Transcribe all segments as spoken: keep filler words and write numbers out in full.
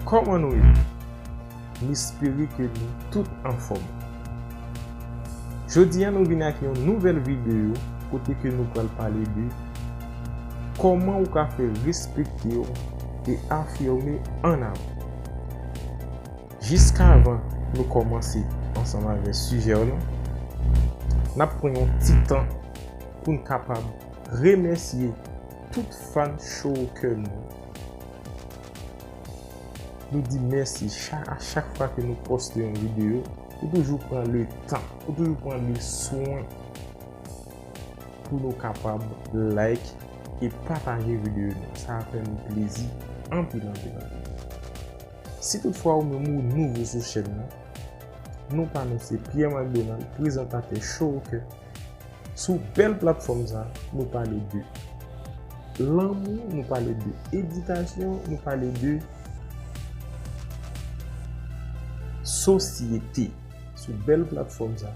Kòman nou ye? M espere ke nou tout anfòm. Jodi a, nou vin ak yon nouvèl videyo kote ke nou pral pale de kòman ou ka fè respekte w e afime ann avan. Jiskavan nou kòmanse ansanm avèk sijè w lan, n ap pran yon ti tan pou n kapab remèsye tout fan Showker nou. Nou di mèsi cha-, a chak fwa ke nou poste yon videyo, ou toujou pran le tan, ou toujou pran le swen pou nou kapab like e pataje videyo nou. Sa ap fè nou plezi anpil, anpil, anpil. Si toutfwa ou menm ou nouvo sou chèn nan, non pa nou se Pierre McDonald, prezantatè Showker. Sou bèl platfòm sa, nou pale de lanmou, nou pale de edikasyon, nou pale de sosyete. Sou bèl platfòm sa,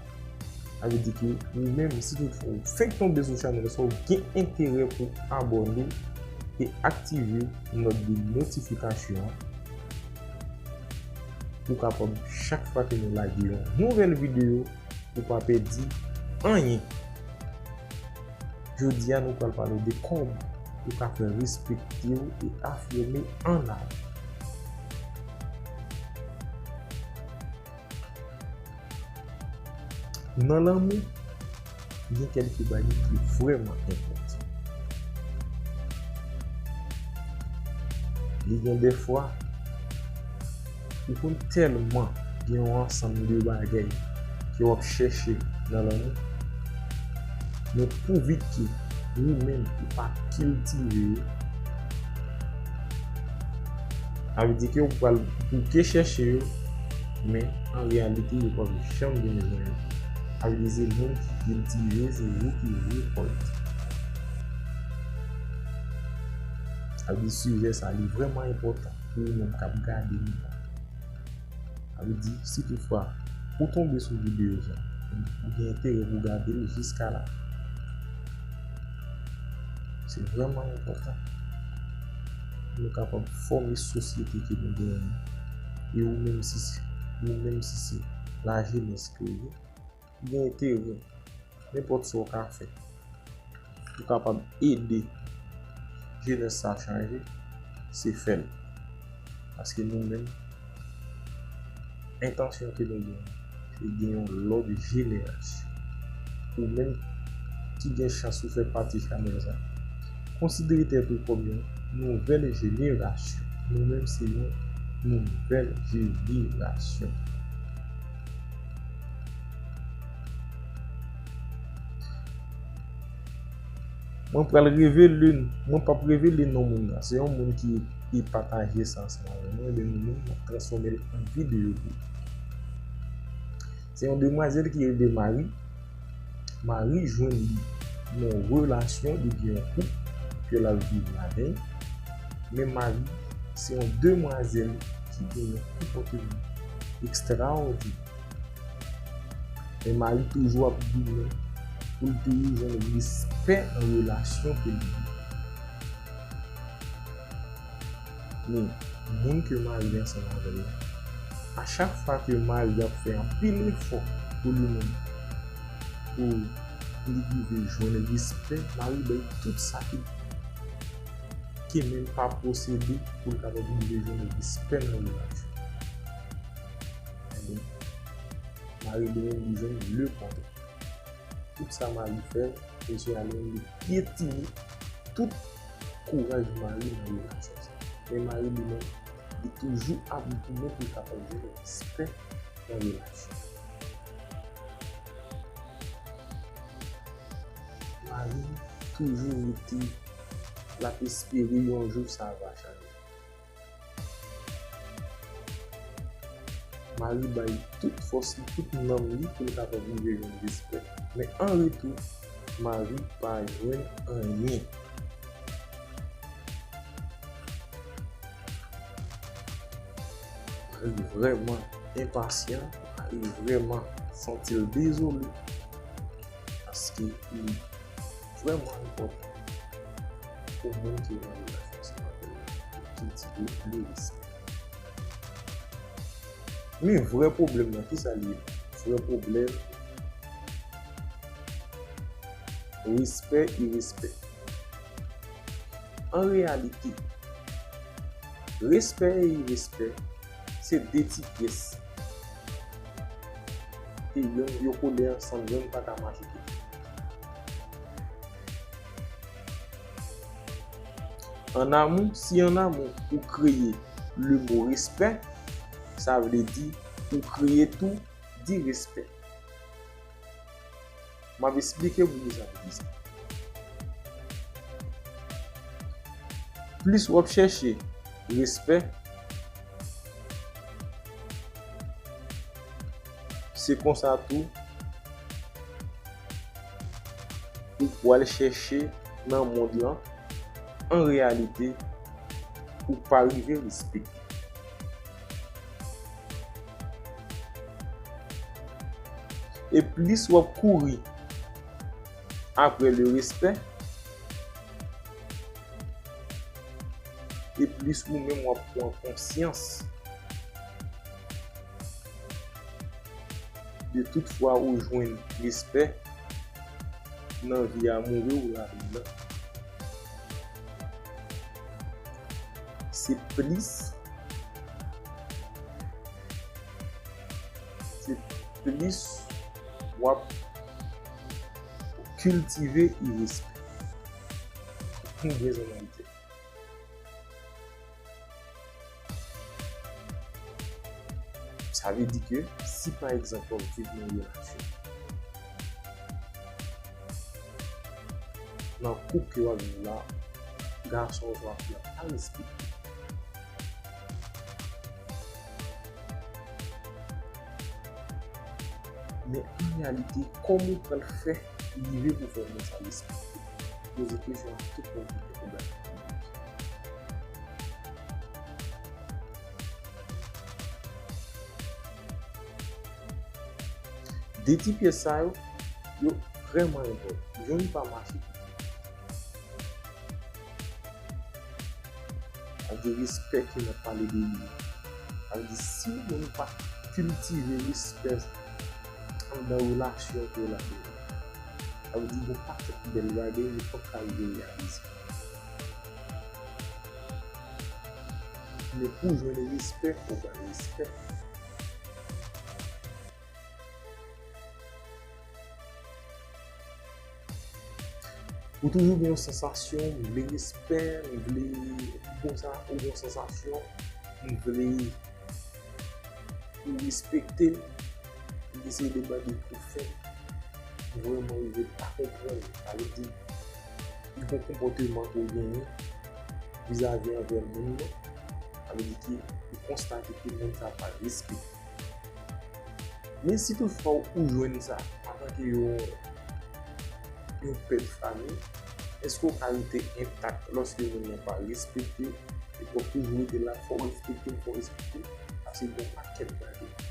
sa vle di ke ou menm, si toutfwa ou fenk tonbe sou chanèl sa, ou gen enterè pou abòne e aktive nòt de notifikasyon an pou kapab chak fwa ke nou lage yon nouvèl videyo, ou pa pèdi anyen. Jodi a, nou pral pale de kòb ou ka fè respekte w e afime ann avan. Nan lanmou, gen kèlke bagay ki vrèman enpòtan. Li gen de fwa, ou konn tèlman gen yon ansanm de bagay ke w ap chèche nan lanmou, men pouvi ke ou menm ou pa kiltive yo, sa vle di ke ou pral bouke chèche yo, men an reyalite, yo p ap janm vin jwenn ou. Sa vle di se moun ki kiltive, se ou ki rekòlte. Sa vle di sijè sa, li vrèman enpòtan pou ou menm k ap gade nou la. Sa vle di, si toutfwa ou tonbe sou videyo sa, ou gen enterè pou gade l jiska la, se vrèman enpòtan pou nou kapab fòme sosyete ke nou genyen an. E ou menm si se, ou menm si se lajenès ke w ye, ou gen enterè, nenpòt sa w ka fè pou kapab ede jenès sa chanje, se fè l. Paske nou menm, entansyon ke nou gen, se gen yon lòt jenerasyon. Ou menm ki gen chans ou fè pati chanèl sa, konsidere tèt ou kòm yon nouvèl jenerasyon. Nou menm se yon nouvèl jenerasyon. Mwen pral revele, mwen p ap revele non moun nan. Se yon moun ki, ki pataje sa ansanm avè mwen, ebyen nou menm n ap transfòme l an videyo pou ou. Se yon demwazèl ki rele Marie. Marie jwenn li nan yon relasyon, li gen yon koup ke l ap viv ladan l. Men Marie se yon demwazèl ki gen yon konpòteman ekstraòdinè. Men Marie toujou ap goumen pou l toujou jwenn respè nan relasyon ke li ye. Men, moun ke Marie ansanm avè l la, a chak fwa ke Marie ap fè anpil efò pou li menm, pou li rive jwenn respè, Marie bay tout sa ke, ke menm pa posede pou l kapab rive jwenn respè nan relasyon. Ebyen, Marie li menm li jwenn le kontrè. Tout sa Marie fè, mesye a li menm li pyetine tout kouraj Marie nan relasyon sa. Men Marie li menm, li toujou ap goumen pou l kapab jwenn respè nan relasyon. Marie toujou rete, l ap espere yon jou sa va chanje. Marie bay tout fòs li, tout nanm li pou l kapab rive jwenn respè. Men an retou, Marie pa jwenn anyen. Marie vrèman enpasyan, Marie vrèman santi l dezole. Paske li vrèman enpòtan pou moun ki nan relasyon sa pou kiltive le respè. Men vrè pwoblèm nan, kisa l ye? Vrè pwoblèm, respè, irespè. An reyalite, respè e irespè se de ti pyès ke yonn yo kole ansanm, yonn pa ka mache tout. An amou, si an amou ou kreye le mo respè, sa vle di ou kreye tou di respè. M ap esplike w poukisa m di sa. Plis w ap chèche respè, se konsa tou ou pral chèche nan mond lan, an reyalite, ou pa rive respekte. E plis w ap kouri apre le respè, e plis ou menm w ap pran konsyans de tout fwa ou jwenn respè nan vi amoure w la, se plis, se plis w ap kiltive irespè. Ou gen zanmi Ayiti. Sa vle di ke si pa egzanp w ap viv nan yon relasyon, nan koup ke w ap viv la, gason oswa fi a pa respekte. Men an reyalite, kòman w pral fè rive pou fè moun sa respekte? Poze kesyon a tout moun ki gen pwoblèm. De ti pyès sa yo, yo vrèman enpòtan. Yonn pa mache. Sa vle di respè ke n ap pale de li. Sa vle di si moun pa kiltive respè anndan relasyon ke w ladan, sa vle di gon pakèt bèl bagay yo p ap ka rive reyalize. Men pou jwenn respè, fò w bay respè. Ou toujou gen yon sansasyon, m vle respè, m vle konsa, ou gen yon sansasyon, m vle ou respekte l, li eseye demande pou fè, ou vrèman rive pa konprann, sa vle di, li gon konpòteman ke w genyen vizavi anvè moun nan, sa vle di ke ou konstate ke moun sa pa respekte. Men si toutfwa ou jwenn sa antanke yon, yon pè de fanmi, èske w ka rete entak lòske moun nan pa respekte? Epi w ap toujou rete la, fò w respekte m, fò w respekte m, paske gen yon pakèt bagay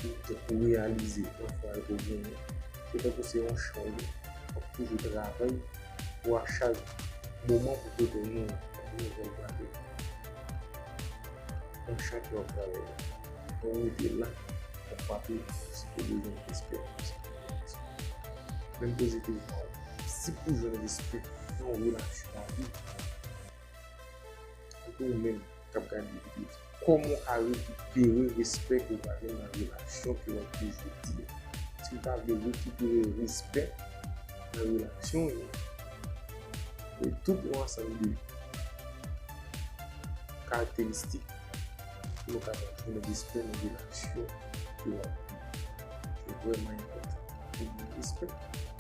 ou te pou reyalize yon fwa ke w genyen. Se tankou se yon chan w ye, w ap toujou travay pou a chak moman pou pote yon nouvèl bagay. Yon chan ke w ap travay la. Lè w rete la, w ap frape si te bezwen respè. Men m poze kesyon an, si pou jwenn respè nan yon relasyon an, wi, tankou ou menm k ap gade videyo sa, kòman w ka rekipere respè ke w pa jwenn nan relasyon ke w ap viv jodi a? Si w ta vle rekipere respè nan relasyon w yo, e tout yon ansanm de karakteristik pou nou kapab jwenn respè nan relasyon ke w ap viv. Se vrèman enpòtan pou gen respè,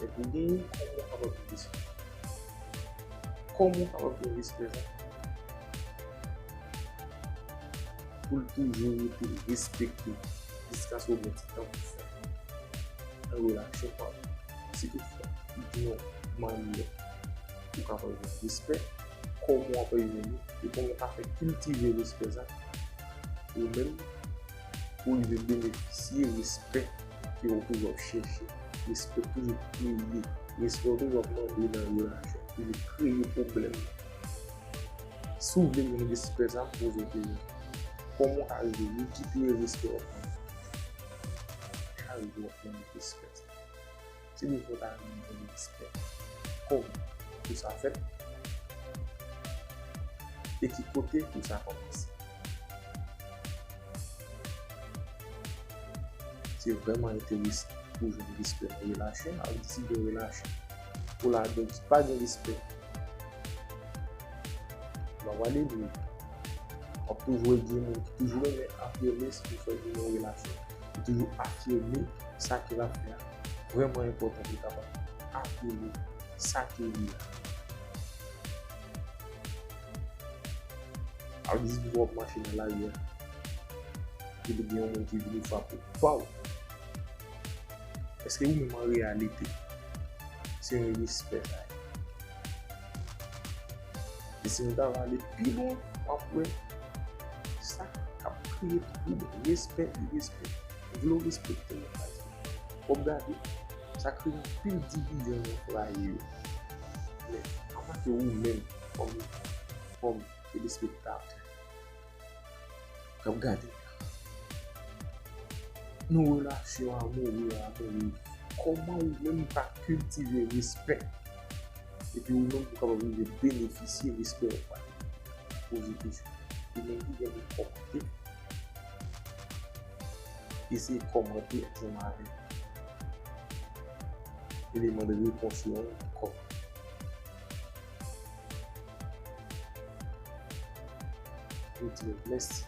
men pou genyen, kòman w kapab gen respè? Kòman w kapab gen respè sa? Pou l toujou rete respekte jiskaske w gen ti tan pou fè nan relasyon pa w. Si toutfwa ou gen yon manyè ou kapab gen respè, kòman w ap rive li, e kòman w ka fè kiltive respè sa, ou menm, pou rive benefisye respè ke w toujou ap chèche, respè toujou kreye, respè w toujou ap mande nan relasyon, toujou kreye pwoblèm. Si w vle jwenn respè sa, poze w kesyon, Kòman w ka rive rekipere respè w ap manke? Kòman w ka rive w ap manke respè sa? Se bezwen w ta renmen jwenn respè. Kòman pou sa fèt? E ki kote pou sa kòmanse? Se vrèman enteresan pou jwenn respè nan relasyon. Al di si gen relasyon ou ladan ki pa gen respè. Lè w ale lwen, w ap toujou wè gen moun ki toujou renmen afime si yo fè nan yon relasyon. Li toujou afime sa ke l ap fè a vrèman enpòtan pou l kapab afime sa ke li ye a. Al di si w ap mache nan lari a, epi gen yon moun ki vini frape w. Paw! Èske ou menm an reyalite se yon respè sa ye? E si nou ta va ale pi lwen, w ap wè sa k ap kreye twoub, respè, irespè. Vle w respekte moun pa di. W ap gade, sa kreye anpil divizyon nan fwaye yo. Men, antanke ou menm, kòm, kòm telespektatè, k ap gade nan relasyon amoure, amoure, kòman ou menm ou ka kiltive respè? Epi ou menm ou kapab rive benefisye respè w pa. Poze kesyon. Ou menm ki gen pou kòmante, eseye kòmante ansanm avèk eleman de repons yo ankò. Yo di mèsi.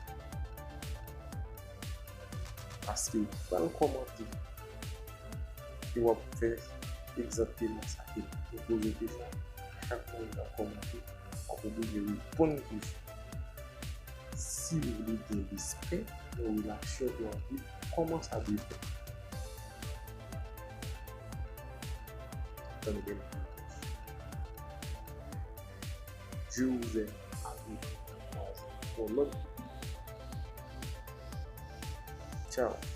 Paske ou pral kòmante e w ap fè egzakteman sa ke nou poze kesyon. Chak moun k ap kòmante, w ap oblije reponn kesyon. Si w vle gen respè nan relasyon ou anvi, kòman sa dwe fèt? Tann bèl repons. Je vous aime. A bientôt. Yon lòt videyo. Ciao.